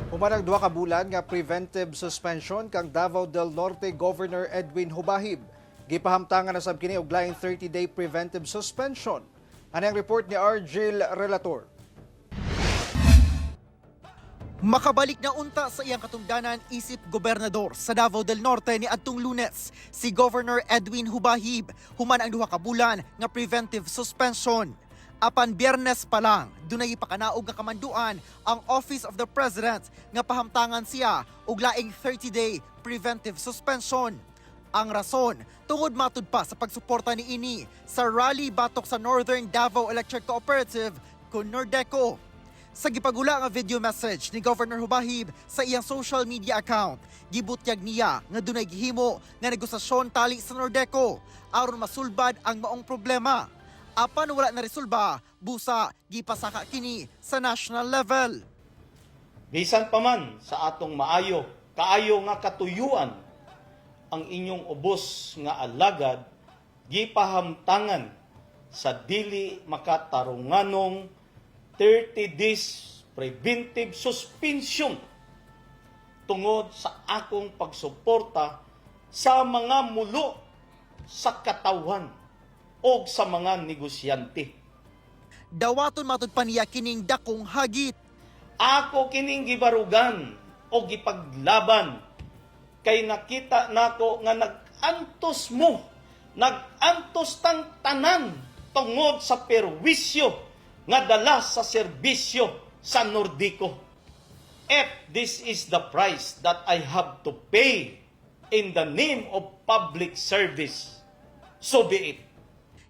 Human ang 2 ka bulan nga preventive suspension kang Davao del Norte Governor Edwin Jubahib, gipahamtangan na sab kini og laing 30-day preventive suspension. Ani ang report ni Argil Relator. Makabalik na unta sa iyang katungdanan isip gobernador sa Davao del Norte ni adtong Lunes si Governor Edwin Jubahib human ang 2 ka bulan nga preventive suspension. Apan Biyernes pa lang, dunay ipakanaog nga kamanduan ang Office of the President nga pahamtangan siya og laing 30-day preventive suspension. Ang rason, tungod matud pa sa pagsuporta ni ini sa rally batok sa Northern Davao Electric Cooperative kon Nordeco. Sa gipagula nga video message ni Governor Jubahib sa iyang social media account, gibutyag niya nga dunay gihimo nga negosasyon tali sa Nordeco aron masulbad ang maong problema. Apan wala na resolba, busa gipasaka kini sa national level. Bisan pa man sa atong maayo, kaayo nga katuyuan, ang inyong ubos nga alagad gipahamtangan sa dili makatarunganong 30 days preventive suspension tungod sa akong pagsuporta sa mga mulo sa katawhan o sa mga negosyante. Dawaton matud pa niya kining dakong hagit. Ako kining gibarugan o gipaglaban kay nakita nako nga nag-antos mo, nag-antos tang tanan tungod sa perwisyo nga dala sa serbisyo sa Nordeco. If this is the price that I have to pay in the name of public service, so be it.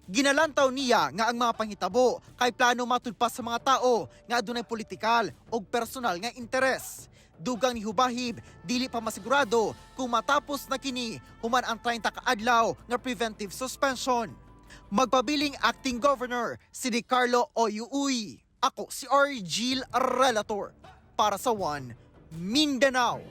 Ginalantaw niya nga ang mga panghitabo kay plano matud pa sa mga tao nga adunay politikal o personal nga interes. Dugang ni Jubahib, dili pa masigurado kung matapos na kini human ang 30 ka adlaw nga preventive suspension. Magpabiling acting governor si Ricarlo Oyu Uy. Ako si Argil Relator para sa One Mindanao.